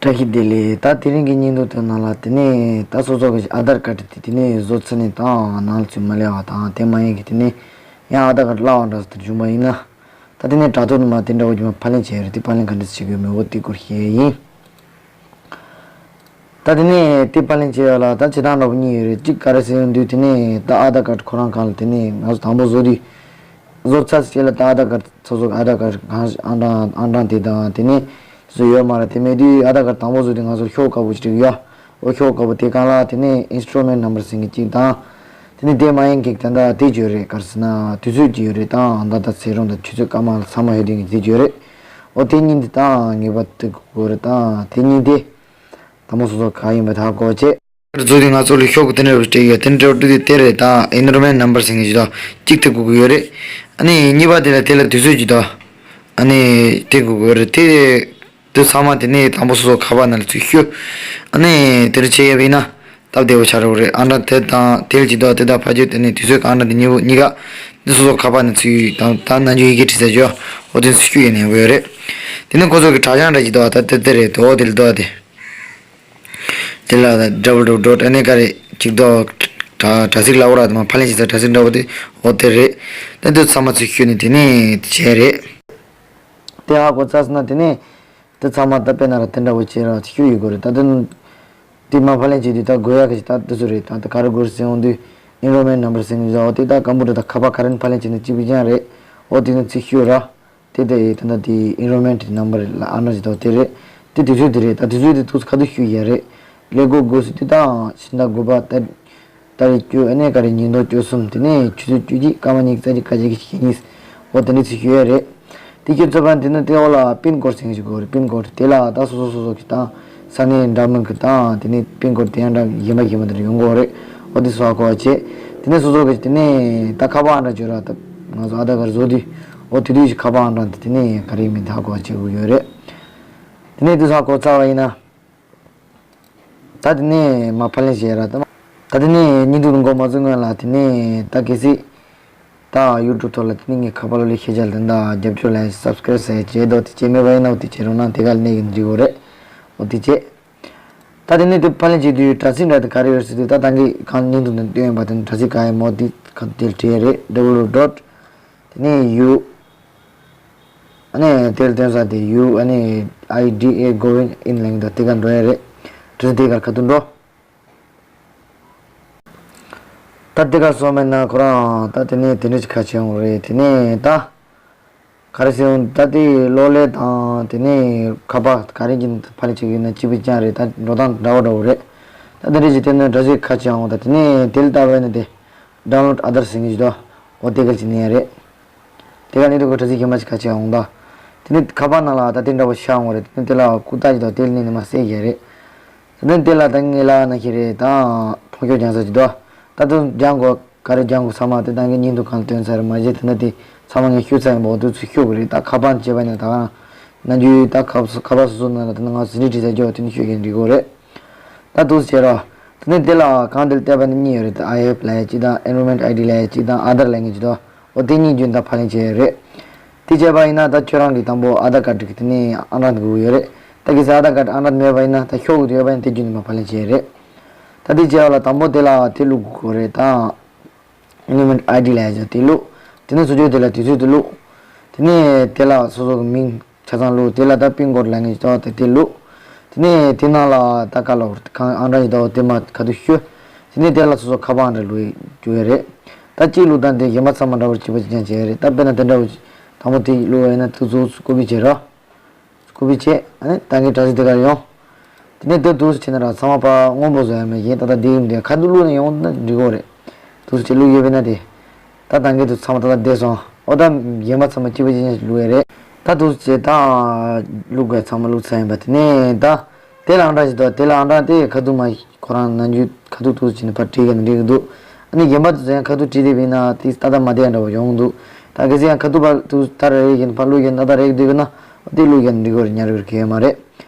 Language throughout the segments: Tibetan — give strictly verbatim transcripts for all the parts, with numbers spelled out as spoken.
བཀྲ་ཤིས་བདེ་ལེགས། ད་དེ་རིང་གི་བརྙན་ཐུང་དེ་ནང་ལ་དེ་ནས་ད་སོ་སོ་གི་ཨ་དྷར་ཀར་དེ་དེ་ནས་བཟོ་ཚར་ནས་ད་ནང་ལ་ཚུད་མ་སླེབས་པ་དང་དེ་མ་ཡིན་གི་དེ་ནས་ཡང་ཨ་དྷར་ཀར་བརླག་པ་འདྲ་ཟེར་བྱུང་པ་ཡིན་ན། ད་དེ་ནས་དྲ་ཐོག་ནས་མ་དེ་འདྲ་བོ་ཀྱི་མ་ཕབ་ལེན་བྱས་ཡོད་རེད། དེ་ཕབ་ལེན་ག་འདྲ་བྱེད་དགོས་མེད་འོ་དེ་སྐོར་བཤད་ཡིན། ད་དེ་ནས་དེ་ཕབ་ལེན་བྱས་ཡོད་ལ་ད་བྱེད་སྟངས་འདྲ་བོ་གཉིས་ཡོད་རེད། གཅིག་ག་རེ་ཟེར་ཡོང་དུས་དེ་ནས་ད་ཨ་དྷར་ཀར་ཁོ་རང་གང་ལ་དེ་ནས་ང་ཚོ་དང་པོ་བཟོ་དུས་བཟོ་ཚར་ཚེ་ལ་ད་ཨ་དྷར་ཀར་སོ་སོ་ཨ་དྷར་ཀར་གང་ཨང་གྲངས་ཨང་གྲངས་དེ་དང་དེ་ནས་བཟོ་ཡོད་མ་རེད། དེ་མེད་དུས་ཨ་དྷར་ཀར་དང་པོ་བཟོ་དུས་ང་ཚོ་ཤོག་དཀར་པོ་ཅིག་ཡོད། འོ་ཤོག་དཀར་པོ་དེ་གང་ལ་དེ་ནས་instrument number ཟེར་མཁན་གཅིག་དང་། དེ་ནས་དེ་མ་ཡིན་གཅིག་ད་ལྟ་དེ་ཅིག་ཡོད་རེད། ག་རེ་ཟེར་ན་དུས་ཚོད་ཅིག་ཡོད་རེད། ད་ཟླ་དང་ཚེས་གྲངས་དང་ཆུ་ཚོད་སྐར་མ་ལ་ཚང་མ་ཡོད་དེ་ངས་དེ་ཅིག་ཡོད་རེད། འོ་དེ་གཉིས་འདི་ད་ངེས་པར་དུ་དགོས་རེད། ད་དེ་གཉིས་དེ་དང་པོ་སོ་སོ་ག་ཡིན་པ་ད་གོ་བྱེད། བཟོ་དུས་ང་ཚོ་ལ་ཤོག་གུ་དེ་འདྲ་བོ་སྤྲད་ཡོད། དེ་འདྲ་བོ་འདི་དེ་རེད། ད་instrument number ཟེར་མཁན་ཅིག་དང་གཅིག་དེ་དགོས་ཀྱི་ཡོད་རེད། ཨ་ནི་གཉིས་པ་དེ་ལ་དེ་ལ་དུས་ཚོད་ཅིག་དང་ཨ་ནི་དེ་དགོས་ཀྱི་ཡོད་རེད། དེ་དེ་ཚང་མ་དེ་ནས་དང་པོ་སོ་སོ་ཁ་པར་ནང་ལ་ཚུར་བཤུ། ཨ་ནི་དེ་འདྲ་བྱེད་ཡས་པ་ཡིན་ན་སྟབས་བདེ་བོ་ཆགས་འགྲོ་གི་རེད། ཨང་གྲངས་དེ་དང་དེ་ལ་ཅིག་དང་དེ་དང་ཕ་ཆོས་དེ་ནས་དུས་ཚོད་ཀྱི་ཨང་གྲངས་དེ་གཉིས་པོ་གཉིས་ཀ་འདི་སོ་སོ་ཁ་པར་ནང་ཚུར་དང་ད་ནམ་རྒྱུན་ཡི་གེ་བྲིས་ཚར་རྒྱུ་འོ་དེ་ཚུར་བཤུ་ཡས་ནས་ཡོང་གི་ཡོད་རེད། དེ་ནས་ཁོ་ཚོ་གི་དྲ་བྱང་འདྲ་ཅིག་དང་ད་དེ་དེ་རེད། དོ་དེ་ལ་དོ་དེ། དེ་ལ་www dot ཨ་ནི་ག་རེ་ཅིག་དོ། དྲ་དྲ་ཚིགས་ལ་འོ་ར་དེ་མ་ཕབ་ལེན་བྱེད་ས་དྲ་ཚིགས་འདྲ་བོ་དེ་འོ་དེ་རེད། ད་དེ་ཚང་མ་ཚུར་བཤུ་ནས་དེ་ནས་བྱས་རེད། དེ་ཧ་གོ་ཚར་སོང་ན་དེ་ནས་དེ་ཚང་མ་ད་དཔེར་ན་ར་དེ་འདྲ་བོ་བྱས་ར་བཤུ་ཡི་དགོས་རེད། ད་དེ་དེ་མ་ཕབ་ལེན་བྱེད་དུས་ད་དགོས་ཡག་གི་ད་དེ་ཚོ་རེད། ད་དེ་ག་རེ་དགོས་རེད་ཟེར་འོང་དུས་enrollment number ཟེར་ནས་བཟོ་འོ་དེ་ད་ཀམ་པུ་ཊར་ད་ཁ་པར་ག་རེ་ནས་ཕབ་ལེན་བྱེད་ན་གཅིག་པུ་ཅང་རེད། འོ་དེ་ནས་ཚུར་བཤུ་ར། དེ་དེ་ད་ལྟ་དེ་enrollment number ལ་ཨ་ན་ཟེར་དོ་དེ་རེད། དེ་དུས་ཚོད་དེ་རེད། ད་དུས་ཚོད་དེ་ཐུགས་ཁ་ཐུག་ཞུ་ཡ་རེད། ཀླད་ཀོར་དགོས་སུ་དེ་དང་ཕྱི་ཟླ་དགུ་པ་ད་ད་རེས་བཅུ་ཨ་ནི་ག་རེ་ཉིས་སྟོང་བཅུ་གསུམ་དེ་ནས་ཆུ་ཚོད་བཅུ་གཅིག་སྐར་མ་ཉི་ཤུ་རྩ་གཅིག་ཁ་ཅིག་གི་ཞེ་གཉིས། འོ་དེ་འདྲ་ཚིག་ཞུ་ཡ་རེད། དེ་ཁྱོད་ཚོ་པ་དེ་ནི་དེ་འོག་ལ་པིན་ཀོཌ་ཟེར་གྱི་ཞིག་དགོས་རེད། པིན་ཀོཌ་དེ་ལ་ད་སོ་སོ་སོ་སོ་གི་དང་ས་གནས་འདྲ་མིན་གྱི་དང་དེ་ནས་པིན་ཀོཌ་དེ་ཡང་འདྲ་གཞན་པ་གཞན་པ་དེ་འདྲ་ཡོང་གི་རེད། འོ་དེ་སོགས་གོ་བ་བྱེད། དེ་ནས་སོ་སོ་གི་དེ་ནས་ད་ཁ་པར་ཨང་གྲངས་བརྗོད་ར་ད་ང་ཚོ་ཨ་དྷར་ཀར་བཟོ་དུས་འོ་དེ་དུས་ཀྱི་ཁ་པར་ཨང་གྲངས་དེ་དེ་ནས་ག་རེ་ཡིན་མིན་ད་གོ་བ་བྱེད་དགོས་ཡོད་རེད། དེ་ནས་དེ་སོགས་གོ་ཚར་བ་ཡིན་ན། ད་དེ་ནས་མ་ཕབ་ལེན་བྱས་ར་ད། ད་དེ་ནས་བརྙན་ཐུང་འགོ་མ་བཙུགས་སྔོན་ལ་དེ་ནས་ད་གལ་སྲིད་ད་YouTube་ཐོག་ལ་དེ་ནས་ངའི་ཁ་པར་ལོ་ལེགས་ཤེས་བྱ་ལ་དེ་འདྲ་རྒྱབ་སྐྱོར་ལ་subscribe་ཟེར་བྱས་འདུག་དེ་བྱས་མེད་པ་ཡིན་ན་འོ་དེ་བྱས་རོགས་གནང་། དེ་ག་ལ་གནས་ཀྱི་འགྲིག་གོ་རེད། འོ་དེ་བྱས། ད་དེ་ནས་དེ་ཕབ་ལེན་བྱེད་དུས་དྲ་ཚིགས་འདྲ་དེ་ག་རེ་ཡོད་ཟེར་དུས་ད་ད་གིན་གང་བརྙན་ཐུང་དུ་བཏོན་ཡོད་པ་དེ་ནི་དྲ་ཚིགས་ག་ཡིན་མོ་དེ་ག་དེ་ལ་བྲིས་ཡས་རེད། www dot དེ་ནས་ཡུ། ཨ་ནི་དེར་སྟོན་ས་དེ་ཡུ་ཨ་ནི་ཨའི་ཌི་ཨེ་གོ་ཝིན་ཨིན་ལེན་དང་དེ་ག་འགྲོ་ཡ་རེད། དྲི་དེ་གར་ཁ་ཐུག་འགྲོ། ད་དེ་གར་སོང་མེད་ན་ཁོ་རང་ད་དེ་ནས་དེ་འདྲ་ཅིག་ཁ་ཕྱེ་འོང་རེད། དེ་ནས་ད་ག་རེ་ཟེར་འོང་ད་དེ་གློག་ཀླད་དང་དེ་ནས་ཁ་པར་ག་རེ་གྱིན་ཕ་ལེ་ཅིག་ཡིན་ན་གཅིག་པུ་ཅང་རེད། ད་འགྲོ་སྟངས་འདྲ་བོ་འདྲ་བོ་རེད། ད་དེ་འདྲ་ཅིག་དེ་ནས་འདྲ་ཅིག་ཁ་ཕྱེ་འོང་ད་དེ་ནས་དེ་ལ་ལྟ་བས་ན་དེ་download other ཟེར་གྱི་ཞིག་འདུག་འོ་དེ་གར་ཅིག་ནས་ཡ་རེད། དེ་ག་ནས་དུ་གོ་དྲ་ཚིགས་གཞན་པ་ཞིག་ཁ་ཕྱེ་འོང་ད། དེ་ནས་ཁ་པར་ནང་ལ་ད་དེ་འདྲ་བོ་ཤར་འོང་རེད། དེ་ནས་དེ་ལ་ཀུ་ཏ་ཞིག་དང་དེ་ལ་ནས་ནས་མ་གསལ་གྱི་རེད། དེ་ནས་དེ་ལ་ད་ངེད་ལ་ན་ཤི་རེད་ད། མཐོང་ཆོས་རྒྱང་ས་ཅིག་འདུག་ད་དུ་རྒྱང་གོ་ག་རེ་རྒྱང་གོ་ཚང་མ་དེ་ད་ངས་བརྙན་ཐུང་གང་སྟོན་ཚར་མ་བྱས་དེ་ནས་དེ་ཚང་མ་ངས་བཤུ་ཚར་ཡིན་པ་འོ་དུ་ཚུར་བཤུ་གི་རེད། ད་ཁ་པར་བྱས་པ་ནས་ད་ག་ན་རྒྱུ་ད་ཁ་ཁ་པར་སོ་སོ་ནང་ལ་དེ་ནས་ང་ཟིན་བྲིས་བྲིས་ཚར་རྒྱུ་བ་དེ་ནས་བཤུ་གི་འགྲིག་གོ་རེད། ད་འདུག་སེ་བྱས་རོགས། དེ་ནས་དེ་ལ་གང་དེ་ལ་བལྟས་པ་ནི་གཉིས་ཡོད་རེད། ད་ཨའི་ཧེབ་ལབ་ཡ་གཅིག་དང་ཨེན་རོལ་མེན་ཊི་ཨའི་ཌི་ལབ་ཡ་གཅིག་དང་ཨ་དྷར་ལབ་མཁན་གཅིག་དང་། འོ་དེ་གཉིས་རྒྱུན་དང་ཕབ་ལེན་བྱས་ཡོད་རེད། དེ་བྱས་པ་ཡིན་ན་ད་ཁྱོད་རང་གིས་དང་པོ་ཨ་དྷར་ཀར་ཌི་གི་དེ་ནས་ཨང་གྲངས་དགོས་ཀྱི་ཡོད་རེད། ད་གལ་སྲིད་ཨ་དྷར་ཀར་ཌི་ཨང་གྲངས་མེད་པ་ཡིན་ན་ད་ཤོག་གུ་དེ་ཡོད་པ་ཡིན་དེ་རྒྱུན་དུ་མ་ཕབ་ལེན་བྱས་ཡོད་རེད། ད་དེ་བྱས་པ་ལ་དང་པོ་དེ་ལ་དེ་བླུག་དགོས་རེད་ད། ཨེན་རོལ་མེན་ཊི་ཨའི་ཌི་ལབ་ཡ་ཅིག་དེ་བླུག་དེ་ནས་སོ་ཅོ་དེ་ལ་དུས་ཚོད་དེ་བླུག་དེ་ནས་དེ་ལ་སོ་སོ་གི་མིང་ཆ་ཚང་བླུག་དེ་ལ་ད་པིན་ཀོཌ་ལབ་མཁན་ཅིག་ད་དེ་དེ་བླུག་དེ་ནས་དེ་ནང་ལ་ད་ག་ལ་གང་ཨང་གྲངས་ཅིག་ད་དེ་མ་ཁ་ཐུག་བཤུ། དེ་ནས་དེ་ལ་སོ་སོ་ཁ་པར་ཨང་གྲངས་བླུག་རྒྱུ་ཡོད་རེད། ད་གཅིག་བླུག་དང་དེ་གཞན་པ་ཚང་མ་འདྲ་བོ་གཅིག་པ་གཅིག་རྐྱང་བྱས་ཡོད་རེད། ད་དཔེར་ན་དེ་འདྲ་བོ་དང་པོ་དེ་བླུག་པ་ཡིན་ན་དུས་ཚོད་ཀོ་པི་བྱེད་རོགས། ཀོ་པི་བྱས། ཨ་ནི་ད་ངས་དྲ་ཚིགས་དེ་གར་ཡོང་། དེ་ནས་དེ་འདུག་སེ་བྱས་ན་ར་ཚང་མ་ཕར་སྔོན་པོ་བཟོ་ཡ་མེད་ཀྱི་ད་ལྟ་འདི་ཡིན་དེ་ཁ་ཐུག་བླུགས་ནས་ཡོང་ན་འགྲིག་གོ་རེད། འདུག་སེ་བྱས་བླུགས་ཡོད་པས་ན་དེ། ད་ད་ངས་དུ་ཚང་མ་ད་ལྟ་བསྡད་སོང་། ཨོ་ད་གཞན་པ་ཚང་མ་གཅིག་པ་གཅིག་རྐྱང་ཞིག་བླུགས་ཡ་རེད། ད་འདུག་སེ་བྱས་ད་བླུགས་དགོས་ཚང་མ་བླུགས་ཚར་ཡིན་པ་དེ་ནས་ད། དེ་ལ་ཨང་གྲངས་ཞིག་འདུག་དེ་ལ་ཨང་གྲངས་དེ་ཁ་ཐུག་མ་ཁོ་རང་ནམ་རྒྱུན་ཁ་ཐུག་འདུག་སེ་བྱས་ནས་ཕར་བྲིས་ཡ་ན་འགྲིག་གི་འདུག་ཨ་ནི་གཞན་པ་དེ་ཚོ་ཡང་ཁ་ཐུག་བྲིས་བསྡད་པ་ཡིན་ན་དེ་ལྟ་ད་མ་བསྡད་ཡ་འདྲ་བོ་ཡོང་གི་འདུག་ད་གལ་སྲིད་ཡང་ཁ་ཐུག་ཕར་དུ་ད་རེ་ཡིན་ཕར་བླུགས་ཡིན་ད་ད་རེ་འདུག་ན་དེ་བླུགས་ཡིན་འགྲིག་གི་རེད། ཉར་གི་རེད་གལ་མ་རེད།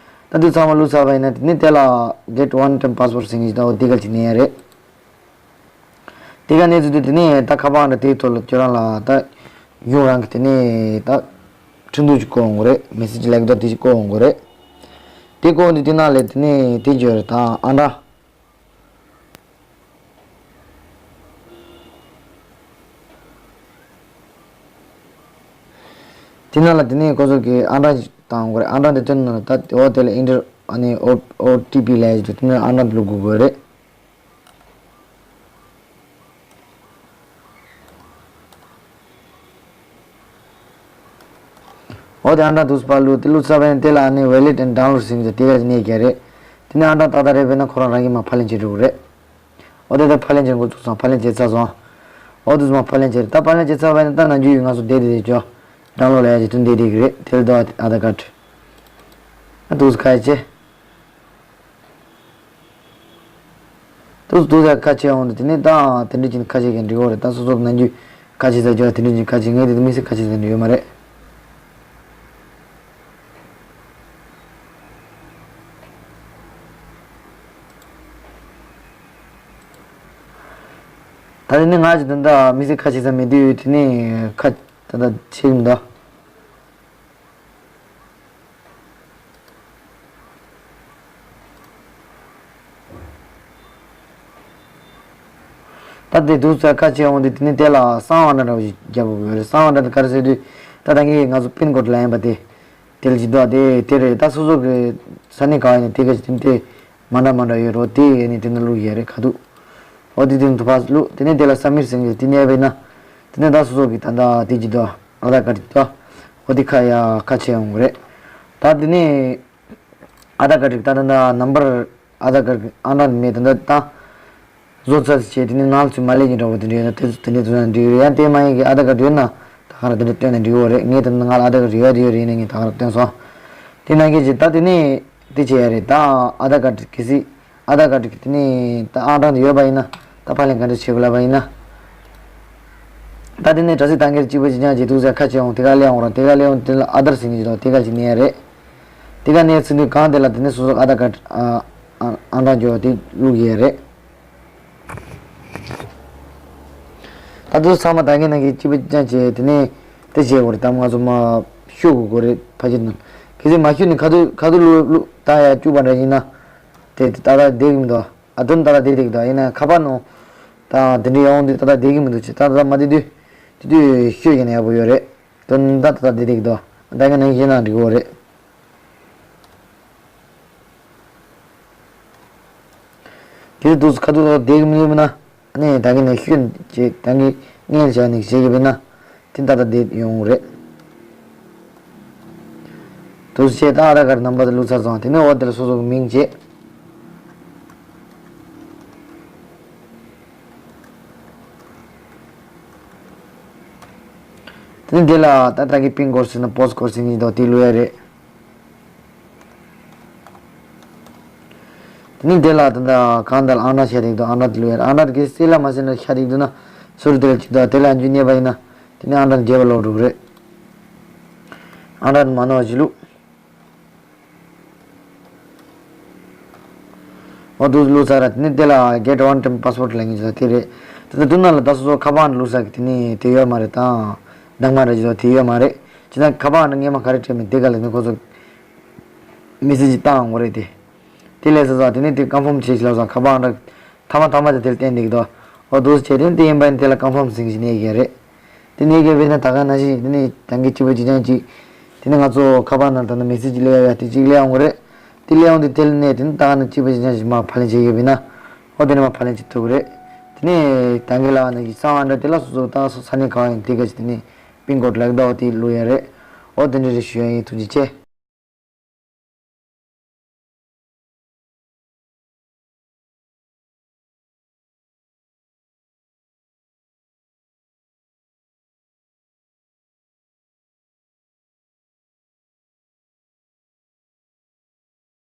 ད་དེ་ཚང་མ་བླུགས་ཚར་བ་ཡིན་ན་དེ་ནི་དེ་ལ་get one time password ཟེར་མཁན་ཞིག་ད་འོ་དེ་ག་ཅིག་ནས་ཡ་རེད། དེ་ག་ནས་ཚུལ་དུ་དེ་ནས་ད་ཁ་པར་འདྲ་དེའི་ཐོག་ལ་ཁྱོད་རང་ལ་ད་ཡུང་རང་གི་དེ་ནས་ད་འཕྲིན་ཐུང་ཅིག་བསྐུར་འོང་གི་རེད། མེ་སེ་ཇི་ལབ་ཀྱི་ད་དེ་ཅིག་བསྐུར་འོང་གི་རེད། དེ་བཀོད་འདི་དེ་ནང་ལས་དེ་ནས་དེ་བརྗོད་རེད་ད་ཨང་གྲངས། དེ་ནང་ལ་དེ་ནས་ཁོ་ཚོ་གི་ཨང་གྲངས་ཤིག་བཏང་དགོས་རེད། ཨང་གྲངས་དེ་སྟོན་ན་ད་འོ་དེ་ལ་ཨིན་ཊར་ཨ་ནི་ཨོ་ཨོ་ཊི་པི་ལབ་ཡ་ཞིག་འདུག་དེ་ནས་ཨང་གྲངས་དེ་བླུག་དགོས་རེད། འོ་དེ་ཨང་གྲངས་འདུག་སེ་ཕར་བླུགས། དེ་བླུགས་ཚར་བ་ཡིན་དེ་ལ་ཨ་ནི་ཝེ་ལིཌ་ཨེན་ཌི་ཌའུན་ལོཌ་ཟེར་གྱི་དེ་ག་ནས་རྒྱག་རེད། དེ་ནས་ཨང་གྲངས་ཏག་ཏག་རེད་པས་ན་ཁོ་རང་རང་གིས་མར་ཕབ་ལེན་བྱེད་འགྲོ་གི་རེད། འོ་དེ་ལྟར་ཕབ་ལེན་བྱེད་འགོ་བཙུགས་སོང་། ཕབ་ལེན་བྱེད་ཚར་སོང་། འོ་དེ་ཚོ་མར་ཕབ་ལེན་བྱེད་རེད། ད་ཕབ་ལེན་བྱེད་ཚར་བ་ཡིན་ན་ད་ནམ་རྒྱུན་ཡོད་ང་ཚོ་བསྡད་བསྡད་ཅོ། ཌའུན་ལོཌ་ལབ་ཡ་ཅིག་ཏུ་བསྡད་བསྡད་ཀྱི་རེད། དེ་ལ་ད་ཨ་དྷར་ཀར་ཌི། ཨ་འདུག་སེ་ཁ་ཕྱེ། འདུག་སེ་འདུག་སེ་ཁ་ཕྱེ་འོང་དུས་དེ་ནས་ད་དེ་འདྲ་ཅིག་ཁ་ཕྱེ་མཁན་འགྲིག་གི་རེད། ད་སོ་སོ་ནམ་རྒྱུན་ཁ་ཕྱེ་ས་ཅོ་དེ་འདྲ་ཅིག་ཁ་ཕྱེ། ངས་དེ་དམིགས་བསལ་ཁ་ཕྱེ་ས་འདྲ་ཡོད་མ་རེད། ད་དེ་ནས་ང་ཅིག་ད་ལྟ་དམིགས་བསལ་ཁ་ཕྱེ་ས་མེད་དུས་དེ་ནས་ཁ་ད་ལྟ་ཕྱེ་གི་མི་འདུག་ད་དེ་འདུག་སེ་ཁ་ཕྱེ་འོང་དུས་དེ་ནས་དེ་ལ་གསང་བ་འདྲ་འདྲ་བོ་ཞིག་རྒྱག་དགོས་ཀྱི་རེད། གསང་བ་འདྲ་དེ་ག་རེ་ཟེར་དུས་ད་ད་གིན་ང་ཚོ་པིན་ཀོཌ་ལབ་ཡིན་པ་དེ། དེ་ལ་ཅིག་འདུག་དེ་དེ་རེད། ད་སོ་སོ་གི་ས་གནས་ག་བ་ཡིན་ན་དེ་ག་ཅིག་དེ་མ་འདྲ་མ་འདྲ་ཡོད་རེད། དེ་ཡས་ནས་དེ་ནས་བླུག་ཡས་རེད་ཁ་ཐུག་འོ་དེ་དེ་ནས་དུ་ཕར་བླུགས། དེ་ནས་དེ་ལ་སབ་མིཊ་ཟེར་གྱི་དེ་མནན་པ་ཡིན་ན། དེ་ནས་ད་སོ་སོ་གི་ད་ལྟ་དེ་ཅིག་འདུག་ཨ་དྷར་ཀར་ཌི་ཅིག་འདུག་འོ་དེ་ཁ་ཡ་ཁ་ཕྱེ་ཡོང་གི་རེད། ད་དེ་ནས་ཨ་དྷར་ཀར་ཌི་ད་ད་ད་ནམ་བར་ཨ་དྷར་ཀར་ཌི་ཨང་གྲངས་མེད་ད་ད་ད། བཟོ་ཚར་བྱས་དེ་ནས་ནང་ལ་ཚུར་མ་སླེབས་ཀྱི་འདྲ་བོ་དེ་འདྲ་ཡོད་ན་དེ་དེ་འདྲ་བཟོ་ན་འགྲིག་ཡོད། ཡང་དེ་མ་ཡིན་གྱི་ཨ་དྷར་ཀར་ཌི་ཡོད་ན་ད་ག་རང་དེ་འདྲ་སྟོན་ན་འགྲིག་གི་རེད། ངས་ད་ནང་ལ་ཨ་དྷར་ཀར་ཌི་ཡོད་དེ་ཡོད་རེད་ཡིན་ན་ངས་ད་ག་རང་སྟོན་སོང་། དེ་ནང་གི་ཅིག་ད་དེ་ནས་དེ་བྱས་ཡ་རེད། ད་ཨ་དྷར་ཀར་ཌི་གལ་སྲིད་ཨ་དྷར་ཀར་ཌི་གི་དེ་ནས་ད་ཨང་གྲངས་དེ་ཡོད་པ་ཡིན་ན་ད་ཕབ་ལེན་ག་འདྲ་བྱེད་དགོས་ལབ་པ་ཡིན་ན། ད་དེ་ནས་དྲ་ཚིགས་ད་གིན་གཅིག་པ་གཅིག་རྐྱང་བྱས་འདུག་ཟེར་ཁ་ཕྱེ་འོང་དེ་ག་སླེབས་འོང་ར། དེ་ག་སླེབས་འོང་དེ་ལ་ཨ་དྷར་ཟེར་མཁན་ཅིག་འདུག་དེ་ག་ཅིག་མནན་ཡ་རེད། དེ་ག་མནན་ཚར་དུས་གང་དེ་ལ་དེ་ནས་སོ་སོ་ཨ་དྷར་ཀར་ཌི་ཨ་ཨང་གྲངས་འབྱོར་བ་དེ་བླུག་ཡས་རེད། ད་དུང་ཚང་མ་ད་གིན་ནང་གི་གཅིག་པ་གཅིག་རྐྱང་བྱས་དེ་ནས་དེ་བྱེད་དགོས་རེད། ད་ང་ཚོ་མར་བཤུ་དགོས་རེད་ཕ་གི་ནང་། གལ་སྲིད་མ་བཤུས་ནས་ཁ་ཐུག་ཁ་ཐུག་བླུག་བླུག་ད་ཡར་བཅུག་པ་འདྲ་ཡིན་ན། དེ་ཏག་ཏག་བསྡད་ཀྱི་མི་འདུག་ཨ་དོན་ཏག་ཏག་བསྡད་བསྡད་ཀྱི་འདུག་ཡིན་ན་ཁ་པར་ནང་ད་དེ་འདྲ་ཡོང་དུས་ཏག་ཏག་བསྡད་ཀྱི་མི་འདུག་ཅེས་ཏག་ཏག་མ་བསྡད་དུས་དེ་དུས་བཤུས་ཀྱི་ན་ཡག་པོ་ཡོད་རེད། དོན་ད་ཏག་ཏག་བསྡད་བསྡད་ཀྱི་འདུག་ད་གིན་ནང་བཞིན་ན་འགྲིག་གི་རེད། དེ་དུས་ཁ་ཐུག་ལ་བསྡད་ཀྱི་མི་འདུག་མིན་ན། ཨ་ནི་ད་གིན་ནས་ཤུན་བྱས་ད་གིན་སྔོན་བྱས་ནས་བྱེད་ཀྱི་མིན་ན། དེ་ད་ལྟ་བསྡད་ཡོང་རེད། དུས་བྱས་ད་ཨ་དྷར་ཀར་ཌི་ནམ་བར་དེ་བླུགས་ཚར་སོང་། དེ་ནས་འོ་དེ་ལ་སོ་སོ་གི་མིང་བྱས། དེ་ནས་དེ་ལ་ད་ད་གིན་པིན་ཀོཌ་ཟེར་ན་པོསི་ཀོཌ་ཟེར་གྱི་འདུག་དེ་བླུག་ཡ་རེད། དེ་ནས་དེ་ལ་ད་ལྟ་གང་ལྟར་ཨང་གྲངས་བཤད་བསྡད་འདུག་ཨང་གྲངས་དེ་བླུག་ཡ་རེད། ཨང་གྲངས་དེ་གལ་སྲིད་ལ་མ་ཟེར་ན་ཤ་དེ་འདུག་ན་སུ་རུ་དེ་ལ་གཅིག་འདུག་དེ་ལ་འཇུ་ཉེས་པ་ཡིན་ན་དེ་ནས་ཨང་གྲངས་བརྗེ་བ་ལོག་འགྲོ་གི་རེད། ཨང་གྲངས་མ་ནོར་བ་ཞིག་བླུག་འོ་འདུག་བླུགས་ཚར་ར། དེ་ནས་དེ་ལ་གེཊ་ཝན་ཊེམ་པ་སི་ཝར་ཌི་ལབ་མཁན་ཅིག་དེ་རེད། དེ་ལྟར་དུས་ནང་ལ་ད་སོ་སོ་ཁ་པར་ནང་བླུགས་ས་གི་དེ་ནས་དེ་ཡོད་མ་རེད་དང་། གདམ་ཁ་ར་ཅིག་དེ་ཡོད་མ་རེད། ཅི་ད་ཁ་པར་ནང་སྔས་མ་ག་རེ་སྤྲད་མིན་དེ་ག་ལ་ནི་ཁོ་ཚོ་མེ་སེ་ཇི་བཏང་དགོས་རེད་དེ། དེ་ལས་ས་ས་དེ་ནས་དེ་ཀོན་ཕོམ་བྱེད་ཅིག་ལབ་ས་ཁ་པར་འདྲ་ཐ་མ་ཐ་མ་དེ་དེར་བསྟན་འདུག་དོ། འོ་འདུག་བྱས་དེ་དེ་ཡིན་པ་ཡིན་དེ་ལ་ཀོན་ཕོམ་ཟེར་གྱི་ནས་ཡོད་རེད། དེ་ནས་གལ་སྲིད་ན་ད་ག་ནང་བཞིན་དེ་ནས་ད་གིན་གཅིག་པ་གཅིག་རྐྱང་གཅིག་དེ་ནས་ང་ཚོ་ཁ་པར་ནང་ད་ནི་མེ་སེ་ཇི་སླེབས་ཡ་དེ་གཅིག་སླེབས་ཡོང་གི་རེད། དེ་སླེབས་ཡོང་དུས་དེ་ལ་ནས་དེ་ནས་ད་ག་ནས་གཅིག་པ་གཅིག་རྐྱང་གཅིག་མར་ཕབ་ལེན་བྱེད་ཡོད་པས་ན། ཨོ་དེ་ནས་མར་ཕབ་ལེན་བྱེད་ཐུབ་ཀྱི་རེད། དེ་ནས་ད་གིན་ལ་ནི་གསང་བ་འདྲ་དེ་ལ་སོ་སོ་ད་སོ་ས་གནས་གང་ཡིན་དེ་ག་ཅིག་དེ་ནས་པིན་ཀོཌ་ལབ་ཀྱི་འདུག་ཨོ་དེ་བླུག་ཡ་རེད། ཨོ་དེ་འདྲ་རེད། ཞུ་ཡ་ཡིན། ཐུགས་རྗེ་ཆེ།